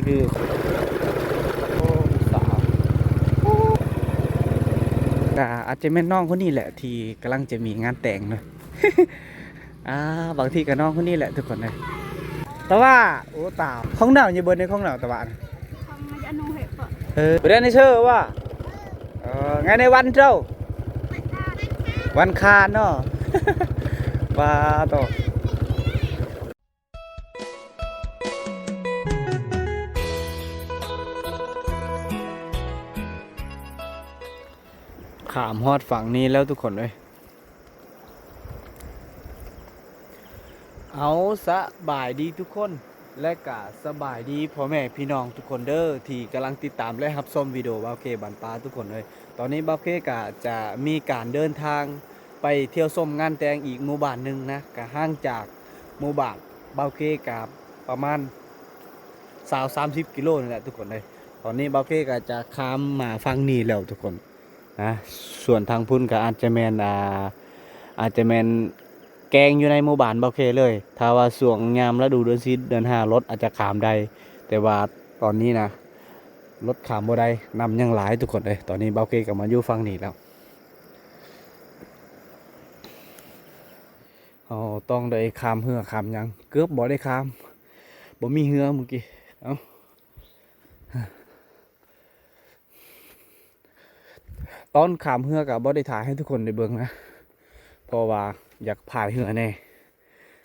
ຄື ໂອ້ ຜູ້ສາວ ກະອາດຈະແມ່ນນ້ອງຄົນນີ້ແຫຼະທີ່ກຳລັງຈະມີງານແຕ່ງເນາະ. ອ່າ ບາງທີກໍນ້ອງຄົນນີ້ແຫຼະທຸກຄົນເອີຍ. ຕະຫວ່າ ໂອ້ ຕາວ ຂອງເໜາຢູ່ເບິດໃນຂອງເໜາຕະຫວ່ານະ. ເອີ ບໍ່ໄດ້ໃນເຊີວ່າ ເອີ ໄງໃນວັນເຈົ້າ ວັນຄານເນາະ. ປາໂຕ ຂ້າມຮອດຝັ່ງນີ້ແລ້ວທຸກຄົນເອີຍ. ເອົາ ສະບາຍດີທຸກຄົນ ແລະກະສະບາຍດີພໍ່ແມ່ພີ່ນ້ອງທຸກຄົນເດີ ທີ່ກຳລັງຕິດຕາມ ແລະ ຮັບຊົມວິດີໂອບ່າວເຄບັນປາທຸກຄົນເອີຍ. ຕອນນີ້ບ່າວເຄກະຈະມີການເດີນທາງໄປທ່ຽວຊົມງານແຕ່ງອີກໝູ່ບ້ານໜຶ່ງນະ ກະຫ່າງຈາກໝູ່ບ້ານບ່າວເຄກະປະມານຊາວ ສາມສິບກິໂລນີ້ແຫຼະທຸກຄົນເອີຍ. ຕອນນີ້ບ່າວເຄກະຈະຂ້າມມາຝັ່ງນີ້ແລ້ວທຸກຄົນ. ນະ ສ່ວນທາງພຸ້ນກໍອາດຈະແມ່ນ ອ່າ ອາດຈະແມ່ນແກ້ງຢູ່ໃນໝູ່ບ້ານບ່າວເຄເລີຍ. ຖ້າວ່າຊ່ວງຍາມລະດູເດືອນສີ່ ເດືອນຫ້າ ລົດອາດຈະຂ້າມໄດ້ ແຕ່ວ່າຕອນນີ້ນະ ລົດຂ້າມບໍ່ໄດ້ ນ້ຳຍັງຫຼາຍທຸກຄົນເອີຍ. ຕອນນີ້ບ່າວເຄກໍມາຢູ່ຝັ່ງນີ້ແລ້ວ. ເຮົາຕ້ອງໄດ້ຂ້າມເຮືອຂ້າມຫຍັງ ເກືອບບໍ່ໄດ້ຂ້າມ ບໍ່ມີເຮືອມື້ກີ້ ເອົ້າ. ຕອນຂ້າມເຮືອກໍບໍ່ໄດ້ຖ່າຍໃຫ້ທຸກຄົນໄດ້ເບິ່ງນະ ເພາະວ່າຢາກພາຍເຮືອແດ່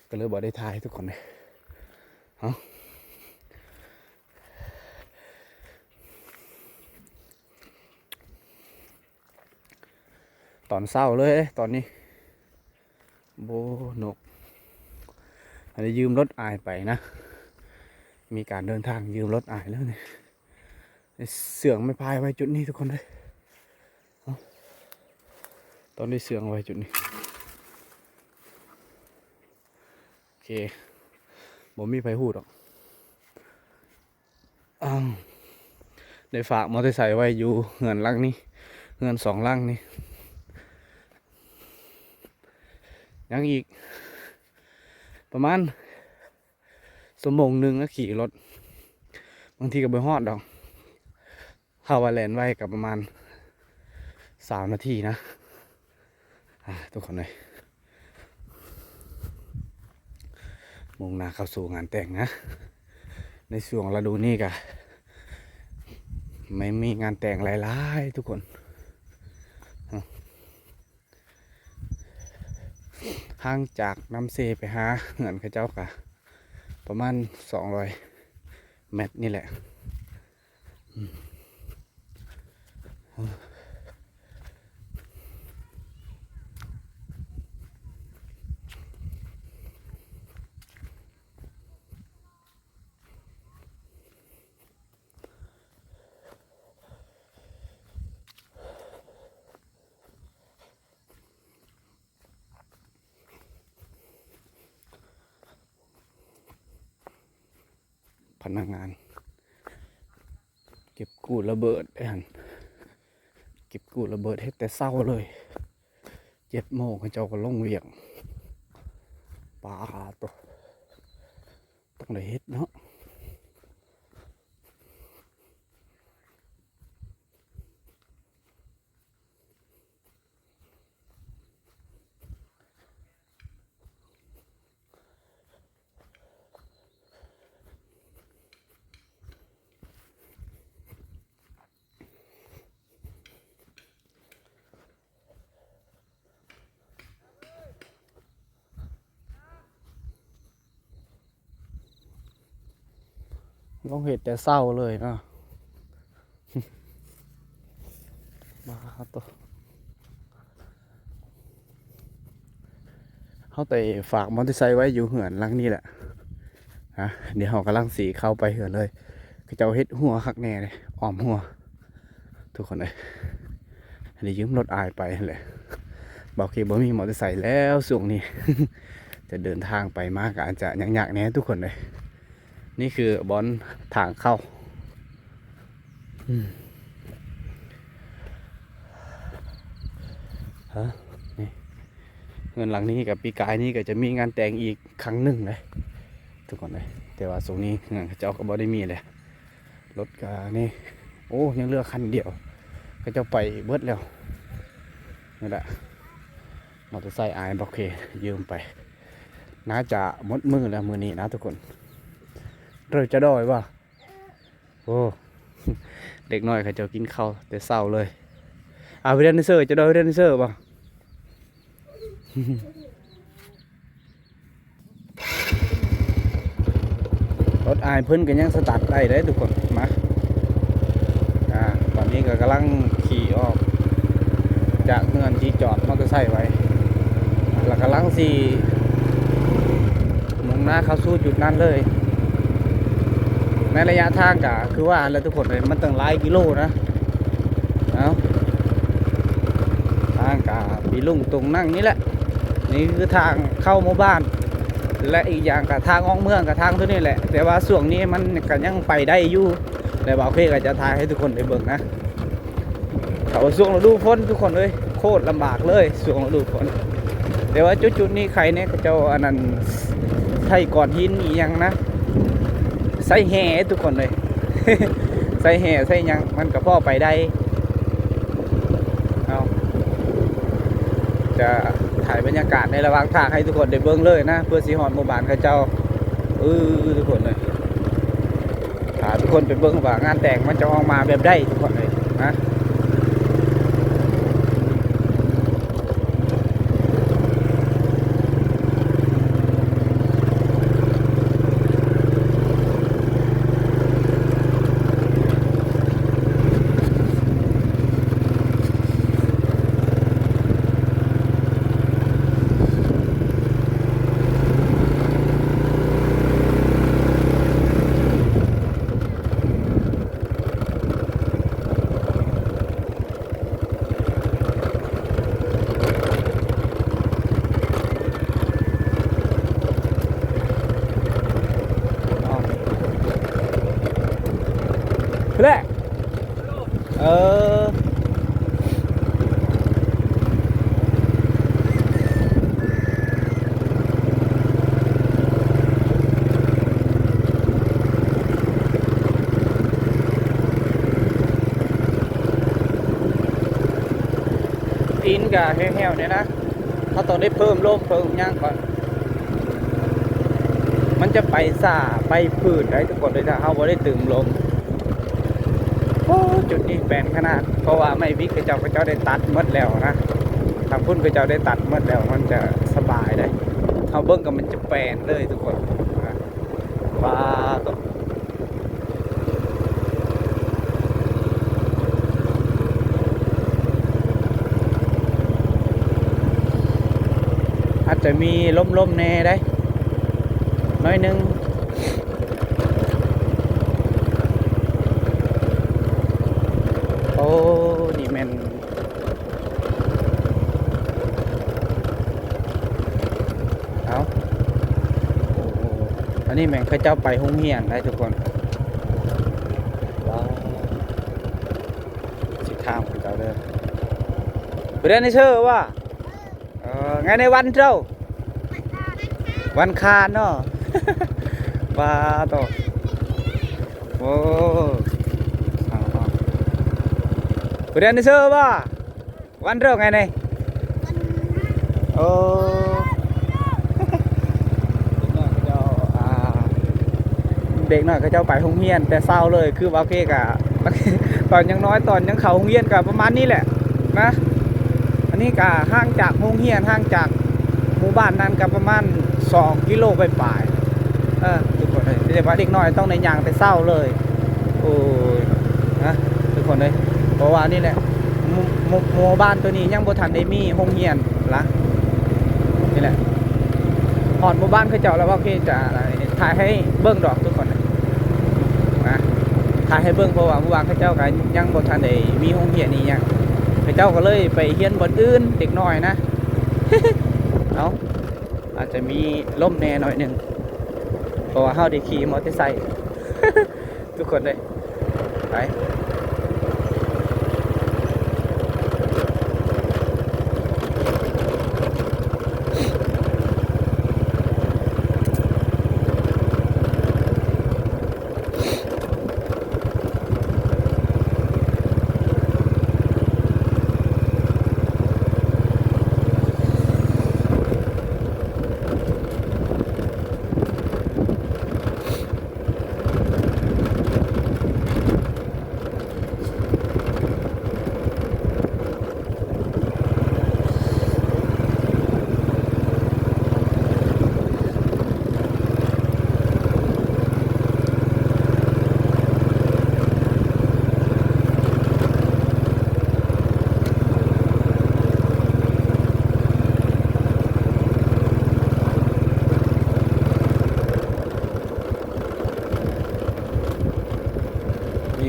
ກໍເລີຍບໍ່ໄດ້ຖ່າຍໃຫ້ທຸກຄົນເດ້. ເອົ້າ ຕອນເຊົ້າເລີຍເດ້ຕອນນີ້. ໂອ້ ນົກ ອັນນີ້ຢືມລົດອ້າຍໄປນະ ມີການເດີນທາງຢືມລົດອ້າຍແລ້ວນີ້. ເຊື່ອງໄມ້ພາຍໄວ້ຈຸດນີ້ທຸກຄົນເອີຍ. ເອົ້າ ຕ້ອງໄດ້ເຊື່ອງໄວ້ຈຸດນີ້. ໂອເຄ ບໍ່ມີໃຜຮູ້ດອກ. ອ້າວ ໄດ້ຝາກມໍເຕີໄຊໄວ້ຢູ່ເຮືອນຫຼັງນີ້ ເຮືອນສອງຫຼັງນີ້. ຍັງອີກປະມານຊົ່ວໂມງໜຶ່ງນະ ຂີ່ລົດ ບາງທີກໍບໍ່ຮອດດອກ. ຖ້າວ່າແລ່ນໄວກໍປະມານຊາວນາທີນະ ອ່າ ທຸກຄົນເອີຍ. ມຸ່ງໜ້າເຂົ້າສູ່ງານແຕ່ງນະ ໃນຊ່ວງລະດູນີ້ກະ ແມ່ນມີງານແຕ່ງຫຼາຍໆ ທຸກຄົນ. ຫ່າງຈາກນ້ຳເຊໄປຫາເຮືອນເຂົາເຈົ້າກະປະມານສອງຮ້ອຍແມັດນີ້ແຫຼະ. ພະນັກງານເກັບກູ້ລະເບີດເດ້ຫັ້ນ ເກັບກູ້ລະເບີດເຮັດແຕ່ເຊົ້າເລີຍ ເຈັດໂມງເຂົາເຈົ້າກໍລົງວຽກ. ປາໂຕ ຕ້ອງໄດ້ເຮັດເນາະ. ລອງເຮັດແຕ່ເຊົ້າເລີຍເນາະ. ບາໂຕ ເຮົາໄດ້ຝາກມໍເຕີໄຊໄວ້ຢູ່ເຮືອນຫຼັງນີ້ແຫຼະ. ອ່າ ດຽວເຮົາກຳລັງຊິເຂົ້າໄປເຮືອນເລີຍ. ເຂົາເຈົ້າເຮັດຮົ້ວຄັກແນ່ເດ້ ອ້ອມຮົ້ວ ທຸກຄົນເອີຍ. ອັນນີ້ຢືມລົດອ້າຍໄປຫັ້ນແຫຼະ. ບ່າວເຄບໍ່ມີມໍເຕີໄຊແລ້ວຊ່ວງນີ້ ຈະເດີນທາງໄປມາກໍອາດຈະຍາກໆແດ່ທຸກຄົນເອີຍ. ນີ້ຄືບ່ອນທາງເຂົ້າ. ອືມ ຮະ ນີ້ ເຮືອນຫຼັງນີ້ກັບປີກາຍນີ້ກໍຈະມີງານແຕ່ງອີກຄັ້ງໜຶ່ງເດ້ ທຸກຄົນເອີຍ. ແຕ່ວ່າຊ່ວງນີ້ເຮືອນເຂົາເຈົ້າກໍບໍ່ໄດ້ມີແຫຼະ. ລົດກະນີ້ ໂອ້ ຍັງເຫຼືອຄັນດຽວ ເຂົາເຈົ້າໄປເບິດແລ້ວ. ນີ້ແຫຼະ ມໍເຕີໄຊອ້າຍບໍ່ເຄຢືມໄປ ໜ້າຈະໝົດມື້ແລ້ວມື້ນີ້ນະທຸກຄົນ. ເດີ ຈະດອຍບໍ່? ໂອ້ ເດັກນ້ອຍເຂົາເຈົ້າກິນເຂົ້າແຕ່ເຊົ້າເລີຍ. ອາ ໄປເດີນເຊີ ຈະດອຍໄປເດີນເຊີບໍ່? ລົດອ້າຍເພິ່ນກໍຍັງສະຕາດໄດ້ເດ້ທຸກຄົນ. ມາ ອາ ຕອນນີ້ກໍກຳລັງຂີ່ອອກຈາກເຮືອນທີ່ຈອດມໍເຕີໄຊໄວ້ ແລ້ວກຳລັງຊິມຸ່ງໜ້າເຂົ້າສູ່ຈຸດນັ້ນເລີຍ. ໃນໄລຍະທາງກໍຄືວ່າຫັ້ນແຫຼະທຸກຄົນເອີຍ ມັນຕັ້ງຫຼາຍກິໂລນະ. ເອົາ ທາງກະປີລຸງຕົງນັ່ງນີ້ແຫຼະ ນີ້ຄືທາງເຂົ້າໝູ່ບ້ານ ແລະ ອີກຢ່າງກະທາງອອກເມືອງກະທາງໂຕນີ້ແຫຼະ ແຕ່ວ່າຊ່ວງນີ້ມັນກະຍັງໄປໄດ້ຢູ່ ແລະ ບ່າວເຄກະຈະຖ່າຍໃຫ້ທຸກຄົນໄດ້ເບິ່ງນະ. ເຂົ້າຊ່ວງລະດູຝົນທຸກຄົນເອີຍ ໂຄດລຳບາກເລີຍຊ່ວງລະດູຝົນ ແຕ່ວ່າຈຸດໆນີ້ໃຄແດ່ ເຂົາເຈົ້າອັນນັ້ນ ໃສ່ກ້ອນຫີນອີ່ຫຍັງນະ ໃສ່ແຮ່ທຸກຄົນເອີຍ ໃສ່ແຮ່ໃສ່ຫຍັງມັນກໍພໍໄປໄດ້. ເອົາ ຈະຖ່າຍບັນຍາກາດໃນລະຫວ່າງທາງໃຫ້ທຸກຄົນໄດ້ເບິ່ງເລີຍນະ ເພື່ອຊິຮອດໝູ່ບ້ານເຂົາເຈົ້າ. ເອີ ທຸກຄົນເອີຍ ພາທຸກຄົນໄປເບິ່ງວ່າງານແຕ່ງມັນຈະອອກມາແບບໃດທຸກຄົນເອີຍນະ. ພຸ້ນແຫຼະ ເອີ ຕີນກະແຫ້ວໆແດ່ນະ ເຮົາຕ້ອງໄດ້ເພີ່ມລົມເພີ່ມຫຍັງກ່ອນ ມັນຈະໄປຊ້າໄປຜືດໄດ໋ທຸກຄົນເອີຍ ຖ້າເຮົາບໍ່ໄດ້ຕື່ມລົມ. ໂອ້ ຈຸດນີ້ແປນຂະໜາດ ເພາະວ່າໄມ້ວິກເຂົາເຈົ້າ ເຂົາເຈົ້າໄດ້ຕັດໝົດແລ້ວນະ ທາງພຸ້ນເຂົາເຈົ້າໄດ້ຕັດໝົດແລ້ວ ມັນຈະສະບາຍໄດ໋ ເຮົາເບິ່ງກໍມັນຈະແປນເລີຍທຸກຄົນ. ປາໂຕ ອາດຈະມີລົມໆແດ່ໄດ໋ ໜ້ອຍໜຶ່ງ. ໂອ້ ນີ້ແມ່ນ ເອົາ ອັນນີ້ແມ່ນເຂົາເຈົ້າໄປໂຮງຮຽນໄດ໋ທຸກຄົນ. ວ້າວ ຊິຖາມເຂົາເຈົ້າເດີ ເພິ່ນເອີ້ນໃຫ້ເຊີວ່າ ເອີ ໄງໃນວັນເຈົ້າ ວັນຄານເນາະ. ປາໂຕ ໂອ້ ເອົາໆ ເພິ່ນເອີ້ນໃຫ້ເຊີວ່າ ວັນເຈົ້າໄງໃນ ໂອ້ ເດັກນ້ອຍເຂົາເຈົ້າ ອ່າ ເດັກນ້ອຍເຂົາເຈົ້າໄປໂຮງຮຽນແຕ່ເຊົ້າເລີຍ ຄືວ່າເຄກະ ຕອນຍັງນ້ອຍ ຕອນຍັງເຂົ້າໂຮງຮຽນກະປະມານນີ້ແຫຼະນະ. ອັນນີ້ກະຫ່າງຈາກໂຮງຮຽນ ຫ່າງຈາກໝູ່ບ້ານນັ້ນກະປະມານສອງກິໂລປາຍໆ. ເອີ ທຸກຄົນເອີຍ ແຕ່ວ່າເດັກນ້ອຍຕ້ອງໄດ້ຍ່າງແຕ່ເຊົ້າເລີຍ. ໂອ້ຍ ນະ ທຸກຄົນເອີຍ ເພາະວ່ານີ້ແຫຼະ ໝູ່ ໝູ່ ໝູ່ບ້ານໂຕນີ້ຍັງບໍ່ທັນໄດ້ມີໂຮງຮຽນລະ ນີ້ແຫຼະ ຮອດໝູ່ບ້ານເຂົາເຈົ້າແລ້ວ ໂອເຄ ຈະຖ່າຍໃຫ້ເບິ່ງດອກທຸກຄົນນະ ຖ່າຍໃຫ້ເບິ່ງ ເພາະວ່າໝູ່ບ້ານເຂົາເຈົ້າກໍຍັງບໍ່ທັນໄດ້ມີໂຮງຮຽນອີ່ຫຍັງ ເຂົາເຈົ້າກໍເລີຍໄປຮຽນບ່ອນອື່ນ ເດັກນ້ອຍນະ. ເອົາ ອາດຈະມີລົມແດ່ໜ້ອຍໜຶ່ງ ເພາະວ່າເຮົາໄດ້ຂີ່ມໍເຕີໄຊ ທຸກຄົນເດ້ ໄປ. ໂ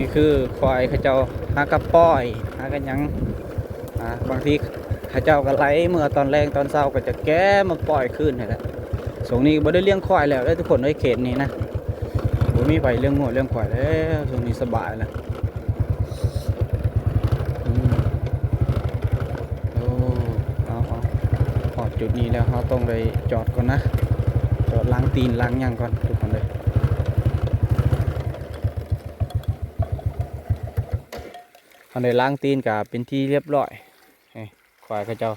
ນີ້ຄືຄວາຍເຂົາເຈົ້າຫາກັບປ່ອຍ ຫາກັບຫຍັງ ອ່າ ບາງທີເຂົາເຈົ້າກໍໄລ່ເມື່ອຕອນແລງຕອນເຊົ້າ ກໍຈະແກ່ມາປ່ອຍຄືນຫັ້ນແຫຼະ. ຊ່ວງນີ້ບໍ່ໄດ້ລ້ຽງຄວາຍແລ້ວເດ້ທຸກຄົນເອີຍ ເຂດນີ້ນະ ບໍ່ມີໃຜລ້ຽງງົວລ້ຽງຄວາຍແລ້ວ ຊ່ວງນີ້ສະບາຍແລ້ວ. ອືມ ໂອ້ ເອົາໆ ຮອດຈຸດນີ້ແລ້ວ ເຮົາຕ້ອງໄດ້ຈອດກ່ອນນະ ຈອດລ້າງຕີນລ້າງຫຍັງກ່ອນທຸກຄົນເອີຍ. ເຮົາໄດ້ລ້າງຕີນກະເປັນທີ່ຮຽບຮ້ອຍ. ນີ້ ຄວາຍເຂົາເຈົ້າ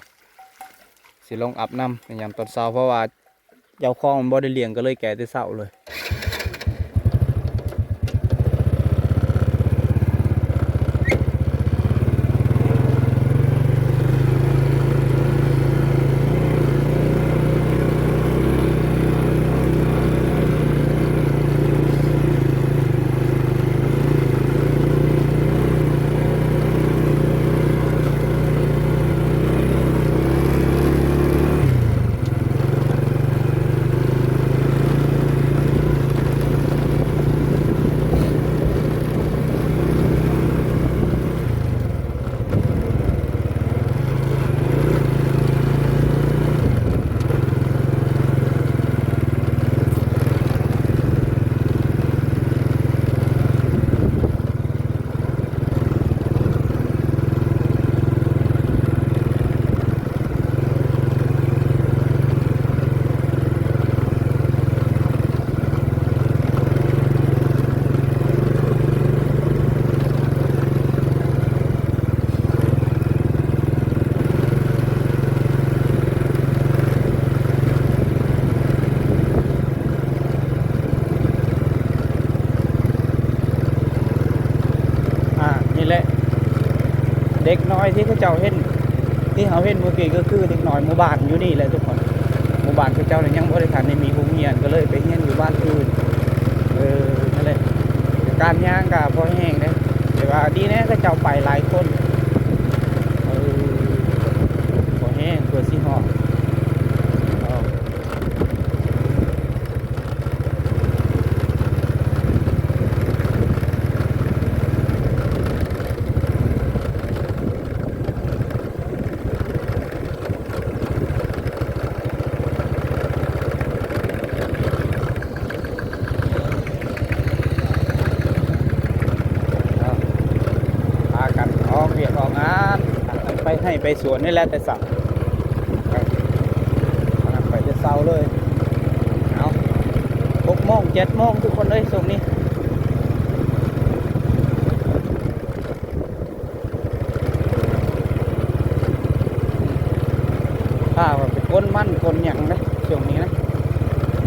ຊິລົງອາບນ້ຳຍາມຕອນເຊົ້າ ເພາະວ່າເຈົ້າຂອງມັນບໍ່ໄດ້ລ້ຽງ ກໍເລີຍແກ່ແຕ່ເຊົ້າເລີຍ. ອ່າ ນີ້ແຫຼະ ເດັກນ້ອຍທີ່ເຂົາເຈົ້າເຫັນ ທີ່ເຮົາເຫັນມື້ກີ້ ກໍຄືເດັກນ້ອຍໝູ່ບ້ານຢູ່ນີ້ແຫຼະທຸກຄົນ. ໝູ່ບ້ານເຂົາເຈົ້ານີ້ຍັງບໍ່ໄດ້ທັນໄດ້ມີໂຮງຮຽນ ກໍເລີຍໄປຮຽນຢູ່ບ້ານອື່ນ. ເອີ ນັ້ນແຫຼະ ການຍ່າງກໍພໍແຮງເດ້ ແຕ່ວ່າດີແນ່ເຂົາເຈົ້າໄປຫຼາຍຄົນ. ເອີ ພໍແຮງເພື່ອຊິຮອດ. ເນາະ ພາກັນອອກວຽກອອກງານ ໄປໄຮ່ໄປສວນນີ້ແຫຼະແຕ່ເຊົ້າ ພາກັນໄປແຕ່ເຊົ້າເລີຍ. ເອົາ ຫົກໂມງເຈັດໂມງທຸກຄົນເອີຍ ຊ່ວງນີ້ ພາກັນໄປກົນມັນກົນຫຍັງເດ້ ຊ່ວງນີ້ນະ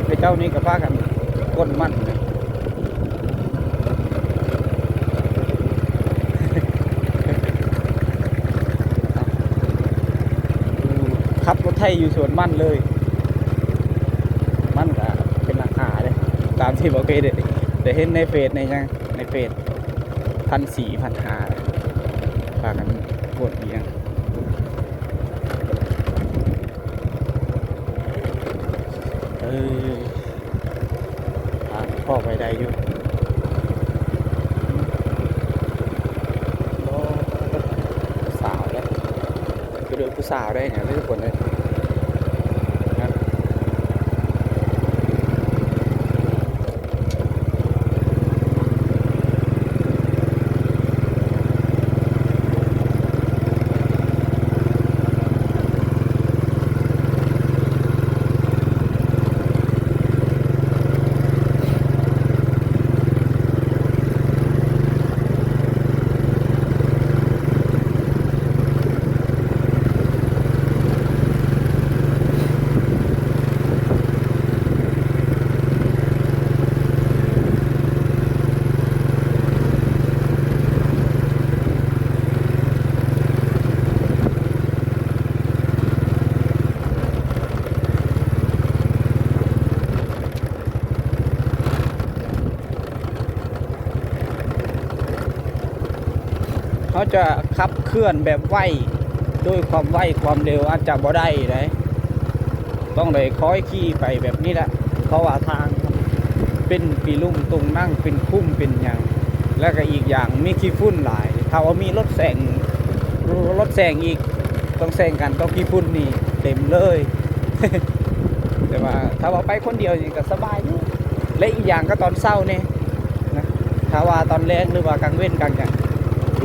ເຂົາເຈົ້ານີ້ກໍພາກັນກົນມັນເດ້. ຂັບລົດໄຖຢູ່ສວນມັນເລີຍ ມັນກໍເປັນລາຄາເດ້ ຕາມທີ່ບໍ່ເຄີຍໄດ້ ໄດ້ເຫັນໃນເຟສໃນຫຍັງ ໃນເຟສ ພັນສີ່ ພັນຫ້າ ພາກັນກົນອີ່ຫຍັງ. ເອີ ອ່າ ພໍໄປໄດ້ຢູ່. ໂອ້ ຜູ້ສາວເດ້ ຄືໂດຍຜູ້ສາວໄດ້ຫຍັງເດ້ທຸກຄົນເອີຍ. ເຮົາຈະຂັບເຄື່ອນແບບໄວ ໂດຍຄວາມໄວຄວາມເລັວອາດຈະບໍ່ໄດ້ໃດ ຕ້ອງໄດ້ຄອຍຂີ່ໄປແບບນີ້ແຫຼະ ເພາະວ່າທາງເປັນປີລຸງຕຸງນັງ ເປັນຂຸມເປັນຫຍັງ ແລ້ວກໍອີກຢ່າງມີຂີ້ຝຸ່ນຫຼາຍ. ຖ້າວ່າມີລົດແຊງ ລົດແຊງອີກ ຕ້ອງແຊງກັນ ຕ້ອງຂີ້ຝຸ່ນນີ້ເຕັມເລີຍ. ແຕ່ວ່າຖ້າວ່າໄປຄົນດຽວນີ້ກໍສະບາຍຢູ່ ແລະ ອີກຢ່າງກໍຕອນເຊົ້າແດ່ນະ ຖ້າວ່າຕອນແລງ ຫຼືວ່າກາງເວັນກາງຫຍັງ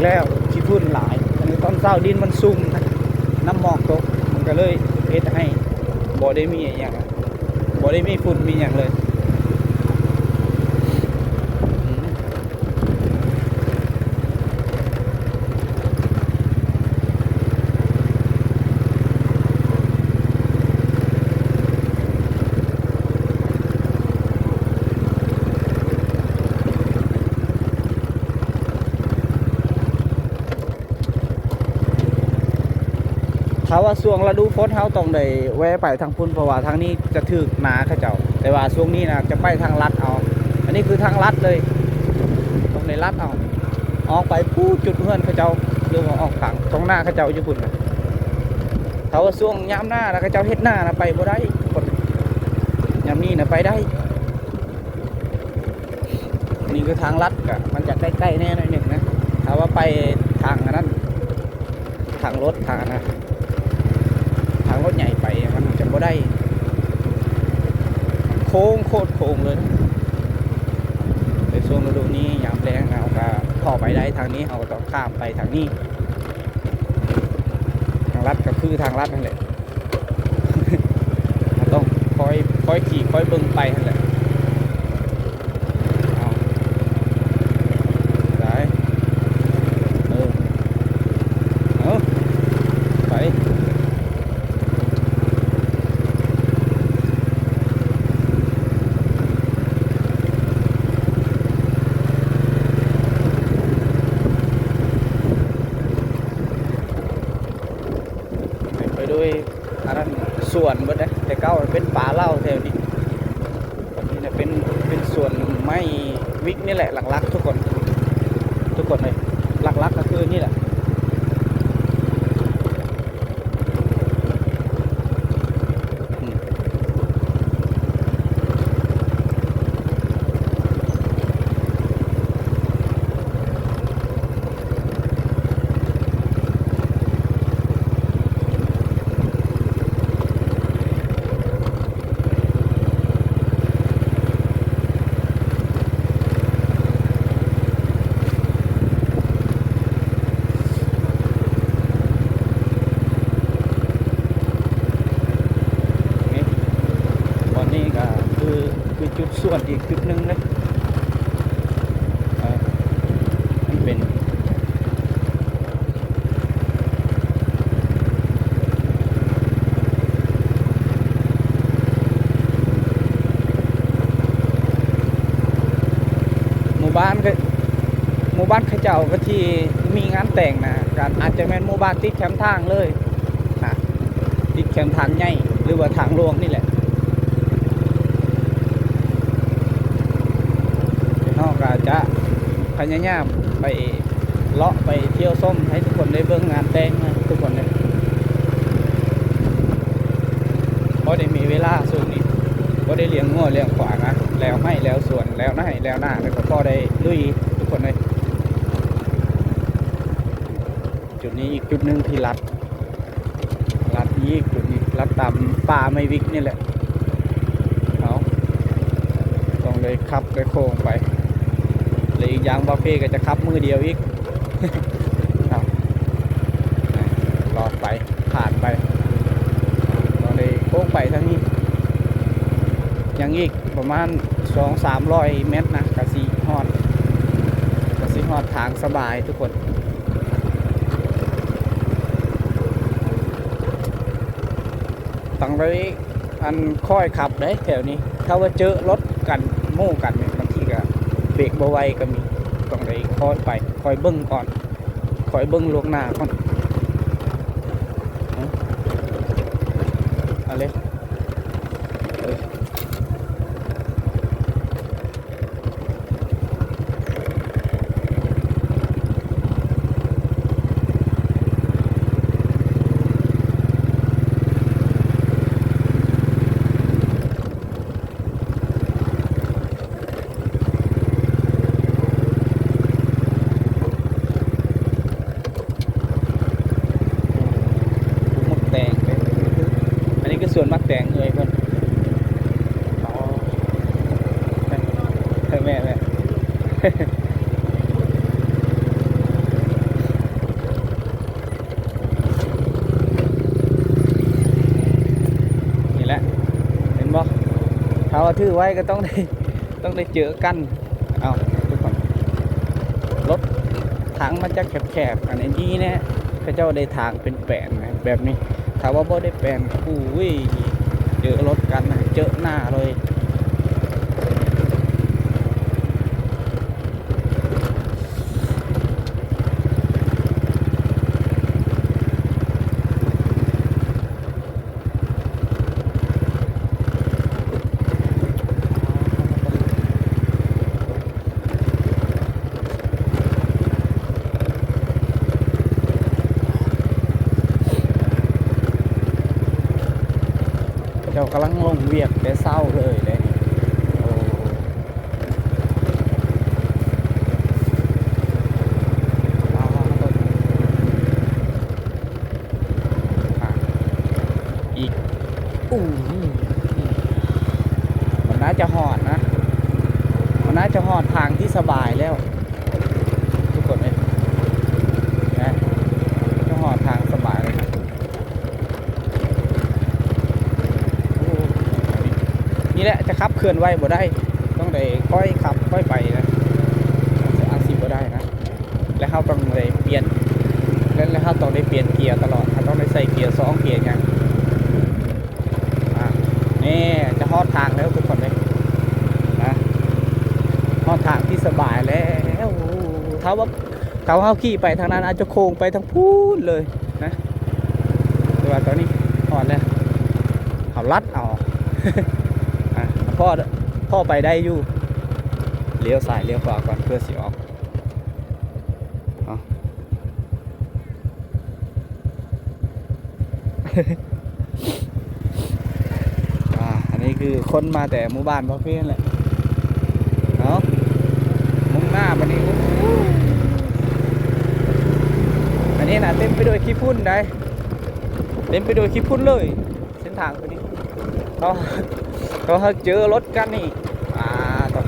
ແລ້ວຂີ້ຝຸ່ນຫຼາຍ. ອັນນີ້ຕອນເຊົ້າດິນມັນຊຸ່ມນະ ນ້ຳໝອກຕົກ ມັນກໍເລີຍເຮັດໃຫ້ບໍ່ໄດ້ມີອີ່ຫຍັງ ບໍ່ໄດ້ມີຝຸ່ນມີຫຍັງເລີຍ. ຖ້າວ່າຊ່ວງລະດູຝົນ ເຮົາຕ້ອງໄດ້ແວ່ໄປທາງພຸ້ນ ເພາະວ່າທາງນີ້ຈະຖືກນາເຂົາເຈົ້າ, ແຕ່ວ່າຊ່ວງນີ້ນະຈະໄປທາງລັດເອົາ. ອັນນີ້ຄືທາງລັດເລີຍ ຕ້ອງໄດ້ລັດເອົາ ອອກໄປພຸ້ນ ຈຸດເຮືອນເຂົາເຈົ້າ ຫຼືວ່າອອກທາງທົ່ງນາເຂົາເຈົ້າຢູ່ພຸ້ນນະ. ຖ້າວ່າຊ່ວງຍາມໜ້ານະ ເຂົາເຈົ້າເຮັດນານະ ໄປບໍ່ໄດ້ ຍາມນີ້ນະໄປໄດ້. ນີ້ຄືທາງລັດ ກະມັນຈະໃກ້ໆແດ່ໜ້ອຍໜຶ່ງນະ. ຖ້າວ່າໄປທາງອັນນັ້ນ ທາງລົດ ທາງອັນນັ້ນ ທາງລົດໃຫຍ່ໄປ ມັນຈະບໍ່ໄດ້ ໂຄ້ງ ໂຄດໂຄ້ງເລີຍ. ໃນຊ່ວງລະດູນີ້ ຍາມແລ້ງ ເຮົາກະພໍໄປໄດ້ທາງນີ້ ເຮົາກໍຕ້ອງຂ້າມໄປທາງນີ້. ທາງລັດກໍຄືທາງລັດນັ້ນແຫຼະ ເຮົາຕ້ອງຄອຍ ຄອຍຂີ່ ຄອຍເບິ່ງໄປຫັ້ນແຫຼະ. ເອົາ ໄປ ເອີ ເອົາ ໄປ. ເຕັມໄປດ້ວຍອັນນັ້ນ ສວນເບິດເດ້. ແຕ່ເກົ່າມັນເປັນປ່າເຫຼົ້າແຖວນີ້, ບັດນີ້ນະເປັນ ເປັນສວນໄມ້ວິກນີ້ແຫຼະ ຫຼັກໆ ທຸກຄົນ ທຸກຄົນເອີຍ, ຫຼັກໆ ກໍຄືນີ້ແຫຼະ. ອືມ ນີ້ ບ່ອນນີ້ກໍຄື ຄືຈຸດສວນອີກຈຸດໜຶ່ງເດ້. ເອີ ມັນເປັນ ໝູ່ບ້ານ ໝູ່ບ້ານເຂົາເຈົ້າກໍທີ່ມີງານແຕ່ງນະ ກໍອາດຈະແມ່ນໝູ່ບ້ານຕິດແຄມທາງເລີຍນະ ຕິດແຄມທາງໃຫຍ່ ຫຼືວ່າທາງຫຼວງນີ້ແຫຼະ. ເຮົາກໍຈະພະຍາຍາມໄປ ເລາະໄປທ່ຽວຊົມໃຫ້ທຸກຄົນໄດ້ເບິ່ງງານແຕ່ງນະ ທຸກຄົນເດ້. ພໍໄດ້ມີເວລາຊ່ວງນີ້ ພໍໄດ້ລ້ຽງງົວລ້ຽງຄວາຍນະ ແລ້ວໄຮ່ແລ້ວສວນ ແລ້ວໄຮ່ແລ້ວນາ ແລ້ວກໍພໍໄດ້ລຸຍ ທຸກຄົນເດ້. ຈຸດນີ້ອີກຈຸດໜຶ່ງທີ່ລັດ ລັດອີກຈຸດນີ້ ລັດຕາມປ່າໄມ້ວິກນີ້ແຫຼະ. ເອົາ ຕ້ອງໄດ້ຂັບໄດ້ໂຄ້ງໄປ ແລະ ອີກຢ່າງບ່າວເພກໍຈະຂັບມືດຽວອີກ. ເອົາ ລອດໄປ ຜ່ານໄປ ຕ້ອງໄດ້ໂຄ້ງໄປທາງນີ້ ຍັງອີກປະມານສອງສາມຮ້ອຍແມັດນະ ກະຊິຮອດ ກະຊິຮອດທາງສະບາຍທຸກຄົນ. ຕ້ອງໄດ້ ອັນ ຄ່ອຍຂັບເດ້ແຖວນີ້ ຖ້າວ່າເຈີລົດກັນ ໝູ່ກັນນີ້ ບາງທີກໍເບຣກບໍ່ໄວກໍມີ. ຕ້ອງໄດ້ຄ່ອຍໄປ ຄ່ອຍເບິ່ງກ່ອນ ຄ່ອຍເບິ່ງລ່ວງໜ້າກ່ອນ. ເອົາ ເອົາເລີຍ. ເ ເອົາ ຖືໄວ້ກໍຕ້ອງໄດ້ ຕ້ອງໄດ້ເຈີກັນ. ເອົາ ທຸກຄົນ ລົດທາງມັນຈະແຄບໆ ອັນນີ້ດີແນ່ ເຂົາເຈົ້າໄດ້ທາງເປັນແປນແບບນີ້. ຖ້າວ່າບໍ່ໄດ້ແປນ ໂອ້ຍ ເຈີລົດກັນ ເຈີໜ້າເລີຍ. ເຈົ້າກຳລັງລົງວຽກແຕ່ເຊົ້າເລີຍເດ້. ໂອ້ ອ່າ ອີກ ອູ້ ມັນໜ້າຈະຮອດນະ ມັນໜ້າຈະຮອດທາງທີ່ສະບາຍແລ້ວ ທຸກຄົນເອີຍ ນະ ຈະຮອດທາງສະບາຍແລ້ວນະ. ໂອ້ ນີ້ແຫຼະ ຈະຂັບເຄື່ອນໄວບໍ່ໄດ້ ຕ້ອງໄດ້ຄ່ອຍຂັບຄ່ອຍໄປນະ ອາດຊິບໍ່ໄດ້ນະ. ແລະເຮົາຕ້ອງໄດ້ປ່ຽນ ແລະ ແລະເຮົາຕ້ອງໄດ້ປ່ຽນເກຍຕະຫຼອດ ເຮົາຕ້ອງໄດ້ໃສ່ເກຍສອງເກຍຫຍັງ. ອ່າ ນີ້ຈະຮອດທາງແລ້ວທຸກຄົນເດ້ ນະ ຮອດທາງທີ່ສະບາຍແລ້ວ. ຖ້າວ່າ ຖ້າວ່າເຮົາຂີ່ໄປທາງນັ້ນ ອາດຈະໂຄ້ງໄປທາງພຸ້ນເລີຍນະ ແຕ່ວ່າຕອນນີ້ຮອດແລ້ວ ເຮົາລັດເອົາ ອ່າ ພໍ ພໍໄປໄດ້ຢູ່. ລ້ຽວຊ້າຍລ້ຽວຂວາກ່ອນເພື່ອຊິອອກ. ເອົາ ອ່າ ອັນນີ້ຄືຄົນມາແຕ່ໝູ່ບ້ານບໍ່ເພນແຫຼະເນາະ ມຸ່ງໜ້າບາດນີ້. ໂອ້ ອັນນີ້ນະເຕັມໄປດ້ວຍຂີ້ຝຸ່ນໃດ໋ ເຕັມໄປດ້ວຍຂີ້ຝຸ່ນເລີຍ. ເສັ້ນທາງຕົວນີ້ ເຂົາ ເຂົາເຈີລົດກັນນີ້ ອ່າ ຕ້ອງ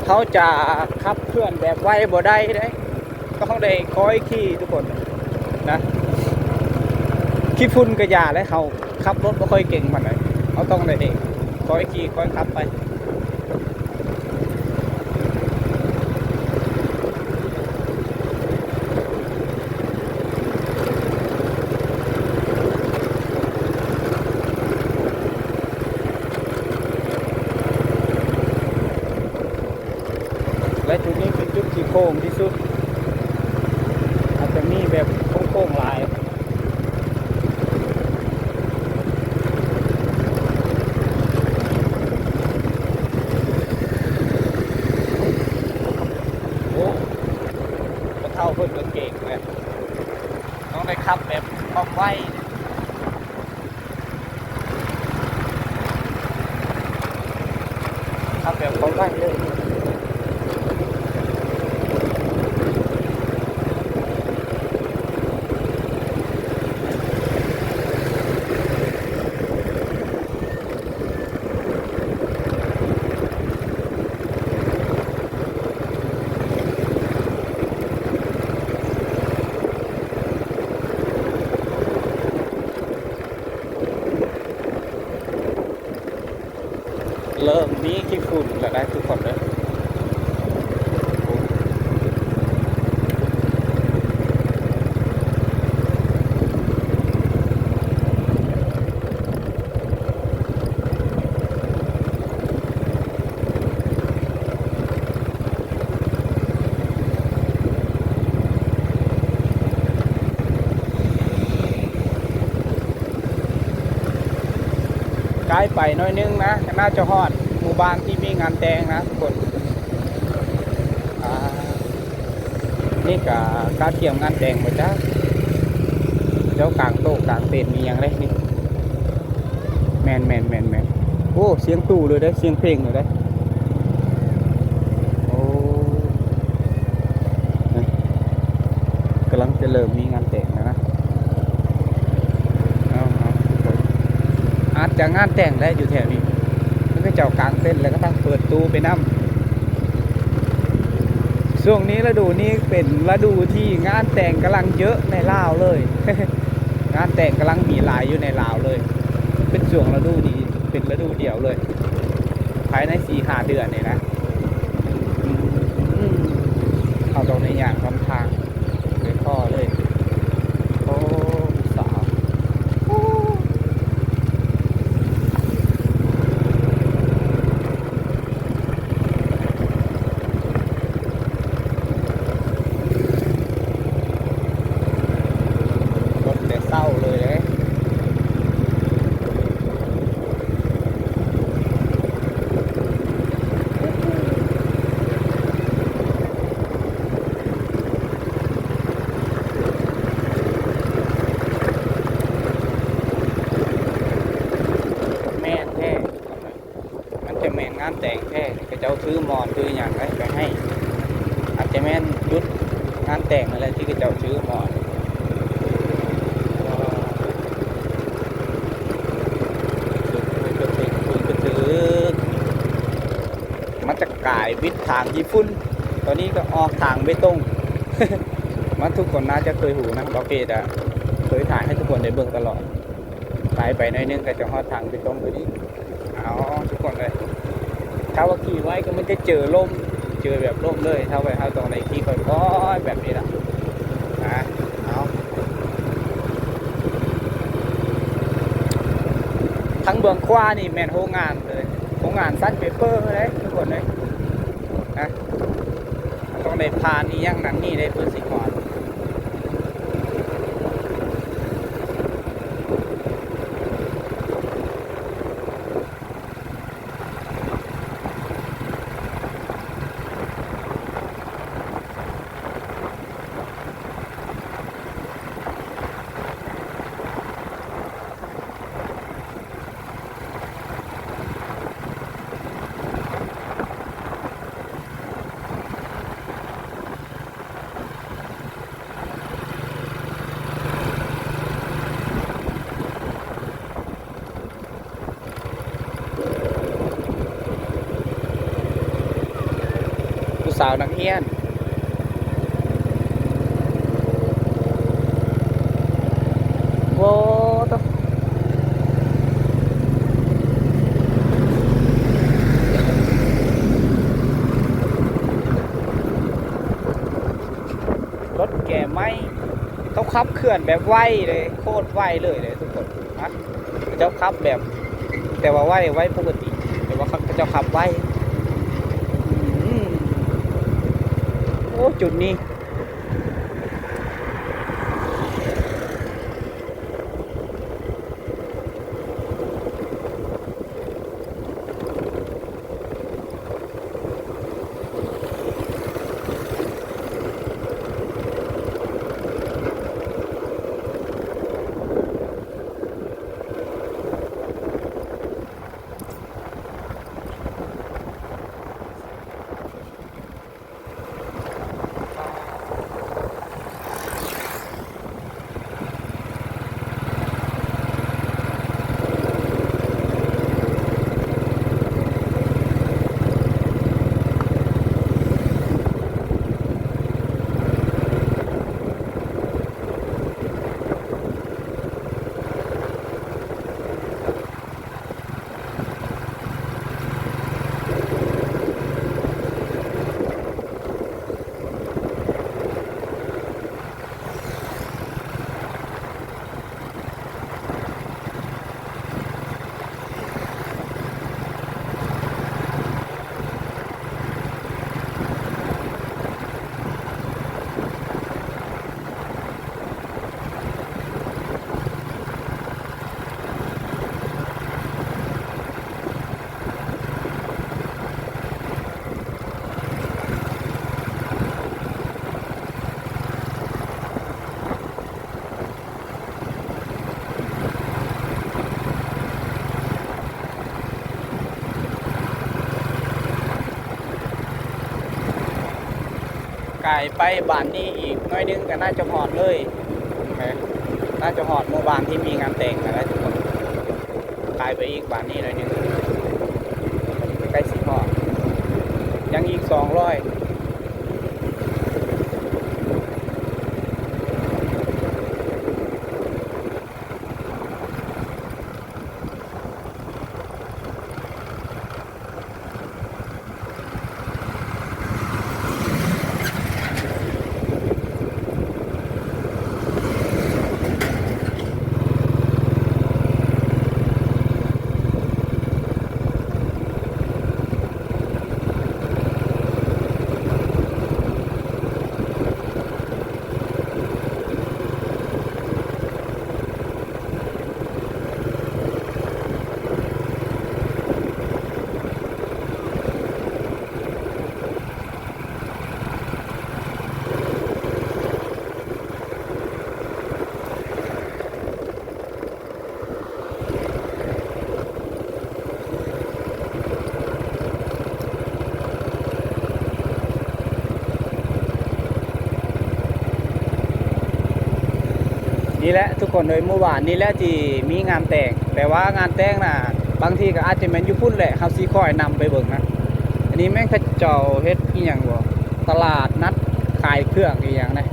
ເຮົາຈະຂັບເຄື່ອນແບບໄວບໍ່ໄດ້ເດ້ ຕ້ອງໄດ້ຄ່ອຍຂີ່ທຸກຄົນນະ. ຂີ້ຝຸ່ນກະຢ່າແຫຼະ ເຮົາຂັບລົດບໍ່ຄ່ອຍເກັ່ງປານໃດ ເຮົາຕ້ອງໄດ້ຄ່ອຍຂີ່ຄ່ອຍຂັບໄປ. ແລະຈຸດນີ້ເປັນຈຸດທີ່ໂຄ້ງທີ່ສຸດ ອາດຈະມີແບບໂຄ້ງໆຫຼາຍ. ໂອ້ ພໍ່ເຖົ້າເພິ່ນກະເກັ່ງແຫຼະ ຕ້ອງໄດ້ຂັບແບບຄວາມໄວ. ແບບເຂົາໄລ່ເລີຍ. ເລີ່ມມີຂີ້ຝຸ່ນແລ້ວໄດ໋ທຸກຄົນເດີ. ໃກ້ໄປໜ້ອຍໜຶ່ງນະ ກໍໜ້າຈະຮອດໝູ່ບ້ານທີ່ມີງານແຕ່ງນະທຸກຄົນ. ອ່າ ນີ້ກະກະກຽມງານແຕ່ງບໍ່ຈັກ ເຂົາເຈົ້າກາງໂຕະກາງເຕັນອີ່ຫຍັງເດ້ນີ້. ແມ່ນໆໆໆ. ໂອ້ ສຽງຕູ້ເລີຍເດ້ ສຽງເພງເລີຍເດ້. ໂອ້ ກຳລັງຈະເລີ່ມມີງານແຕ່ງແລ້ວນະ. ເອົາໆ ອາດຈະງານແຕ່ງແຫຼະຢູ່ແຖວນີ້ ເຂົາເຈົ້າກາງເຕັນແລ້ວກໍທັງເປີດຕູ້ໄປນຳ. ຊ່ວງນີ້ລະດູນີ້ເປັນລະດູທີ່ງານແຕ່ງກຳລັງເຍາະໃນລາວເລີຍ. ງານແຕ່ງກຳລັງມີຫຼາຍຢູ່ໃນລາວເລີຍ. ເປັນຊ່ວງລະດູນີ້ເປັນລະດູດຽວເລີຍ ພາຍໃນສີ່ຫ້າເດືອນນີ້ນະ. ອືມ ເຮົາຕ້ອງໄດ້ຍ່າງນຳທາງ ໄປພໍ້ເລີຍ. ໂອ້ ສາວ ໂອ້ ລົດແຕ່ເຊົ້າເລີຍເດ້. ແມ່ນແທ້ ມັນຈະແມ່ນງານແຕ່ງແທ້. ເຂົາເຈົ້າຖືໝໍ້ນຖືຫຍັງໄວ້ໄປໃຫ້ ອາດຈະແມ່ນຈຸດງານແຕ່ງນັ້ນແຫຼະທີ່ເຂົາເຈົ້າຖືໝໍ້ນ. ມັນຈະກາຍວິດທາງຂີ້ຝຸ່ນ ຕອນນີ້ກໍອອກທາງເບຕົງ. ມາ ທຸກຄົນໜ້າຈະເຄີຍຮູ້ນະ ບ່າວເກດອະເຄີຍຖ່າຍໃຫ້ທຸກຄົນໄດ້ເບິ່ງຕະຫຼອດ. ໄປໄປໜ້ອຍໜຶ່ງກໍຈະຮອດທາງເບຕົງໂຕນີ້. ເອົາ ທຸກຄົນເອີຍ ຖ້າວ່າຂີ່ໄວກໍມັນຈະເຈີລົມ ເຈີແບບລົມເລີຍ. ຖ້າວ່າເຮົາຕ້ອງໄດ້ຂີ່ຄ່ອຍໆແບບນີ້ລະນະ. ເອົາ ທາງເບື້ອງຂວານີ້ແມ່ນໂຮງງານເລີຍ ໂຮງງານຊັ້ນເປເປີເດ້ທຸກຄົນເອີຍນະ. ຕ້ອງໄດ້ຜ່ານອີ່ຫຍັງນັ້ນນີ້ເດ້ເພື່ອຊິຮອດ. ຜູ້ສາວນັກຮຽນ ໂອ້ ໂຕ ລົດແກ່ໃໝ່ ເຂົາຂັບເຄື່ອນແບບໄວເລີຍ ໂຄດໄວເລີຍເດ້ທຸກຄົນ. ຮະ ເຂົາເຈົ້າຂັບແບບ ແຕ່ວ່າໄວ ໄວປົກກະຕິ ແຕ່ວ່າເຂົາເຈົ້າຂັບໄວ. ອືມ ໂອ້ ຈຸດນີ້. ກາຍໄປບ້ານນີ້ອີກໜ້ອຍໜຶ່ງກໍໜ້າຈະຮອດເລີຍ ໜ້າຈະຮອດໝູ່ບ້ານທີ່ມີງານແຕ່ງຫັ້ນແຫຼະທຸກຄົນ. ກາຍໄປອີກບ້ານນີ້ໜ້ອຍໜຶ່ງ ໃກ້ຊິຮອດ ຍັງອີກສອງຮ້ອຍ. ນີ້ແຫຼະທຸກຄົນເອີຍ ໝູ່ບ້ານນີ້ແຫຼະທີ່ມີງານແຕ່ງ ແຕ່ວ່າງານແຕ່ງນະ ບາງທີກໍອາດຈະແມ່ນຢູ່ພຸ້ນແຫຼະ ເຮົາຊິຄ່ອຍນຳໄປເບິ່ງນະ. ອັນນີ້ແມ່ນເຂົາເຈົ້າເຮັດອີ່ຫຍັງບໍ່ ຕະຫຼາດນັດຂາຍເຄື່ອງອີ່ຫຍັງນະ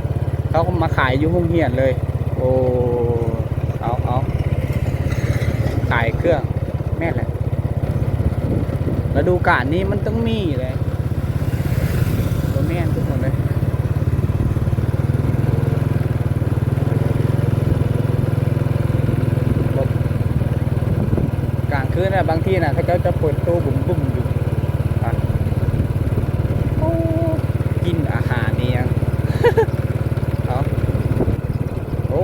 ເຂົາກໍມາຂາຍຢູ່ໂຮງຮຽນເລີຍ. ໂອ້ ເອົາ ເອົາ ຂາຍເຄື່ອງ ແມ່ນແຫຼະ ລະດູການນີ້ມັນຕ້ອງມີແຫຼະ. ບໍ່ແມ່ນທຸກຄົນເອີຍ ກາງຄືນນະ ບາງທີນະ ເຂົາເຈົ້າຈະເປີດໂຕບຶ້ມໆຢູ່ ໂອ້ ກິນອາຫານອີ່ຫຍັງ ເອົາ ໂອ້.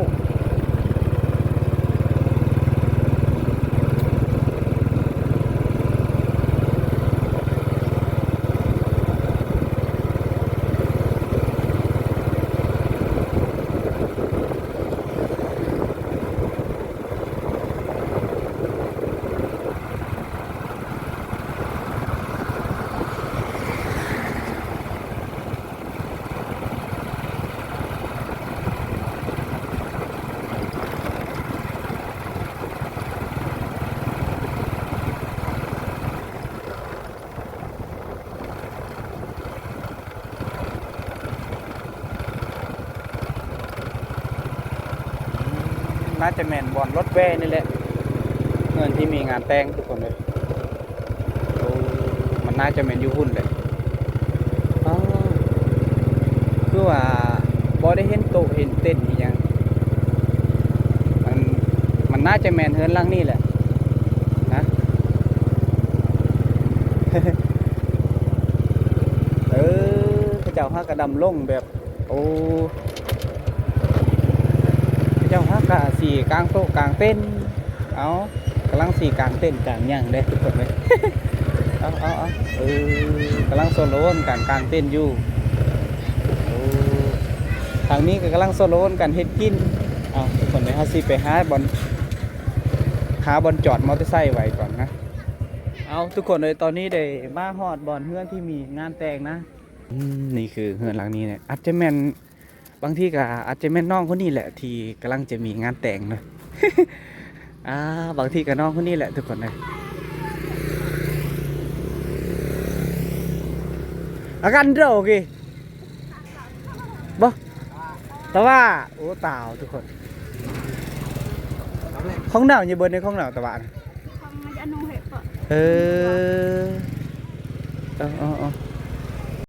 ໜ້າຈະແມ່ນບ່ອນລົດແວ່ນີ້ແຫຼະ ເຮືອນທີ່ມີງານແຕ່ງທຸກຄົນເອີຍ. ໂອ້ ມັນໜ້າຈະແມ່ນຢູ່ພຸ້ນແຫຼະ. ອໍ ຄືວ່າບໍ່ໄດ້ເຫັນໂຕະເຫັນເຕັນອີ່ຫຍັງ ມັນ ມັນໜ້າຈະແມ່ນເຮືອນຫຼັງນີ້ແຫຼະນະ. ເອີ ເຂົາເຈົ້າຫາກະດຳລົງແບບ ໂອ້ ເຂົາເຈົ້າຫາກະຊິກາງໂຕະກາງເຕັນ ເອົາ ກຳລັງຊິກາງເຕັນກາງຫຍັງເດ້ທຸກຄົນເອີຍ. ເອົາ ເອົາ ເອົາ ເອີ ກຳລັງຊົນລະວົນກັນກາງເຕັນຢູ່. ໂອ້ ທາງນີ້ກໍກຳລັງຊົນລະວົນກັນເຮັດກິນ. ເອົາ ທຸກຄົນເອີຍ ເຮົາຊິໄປຫາບ່ອນ ຫາບ່ອນຈອດມໍເຕີໄຊໄວ້ກ່ອນນະ. ເອົາ ທຸກຄົນເອີຍ ຕອນນີ້ໄດ້ມາຮອດບ່ອນເຮືອນທີ່ມີງານແຕ່ງນະ. ອືມ ນີ້ຄືເຮືອນຫຼັງນີ້ແຫຼະ ອາດຈະແມ່ນ ບາງທີກໍອາດຈະແມ່ນນ້ອງຄົນນີ້ແຫຼະທີ່ກຳລັງຈະມີງານແຕ່ງເນາະ. ອ່າ ບາງທີກໍນ້ອງຄົນນີ້ແຫຼະທຸກຄົນເອີຍ. ອາກັນໂດເກ ບໍ່ ຕາວ່າ ໂອ້ ຕາວທຸກຄົນ. ຂອງເນົ່າຢູ່ເບິດໃນຂອງເນົ່າຕາວ່ານະ. ເອີ ເອີ ເອີ.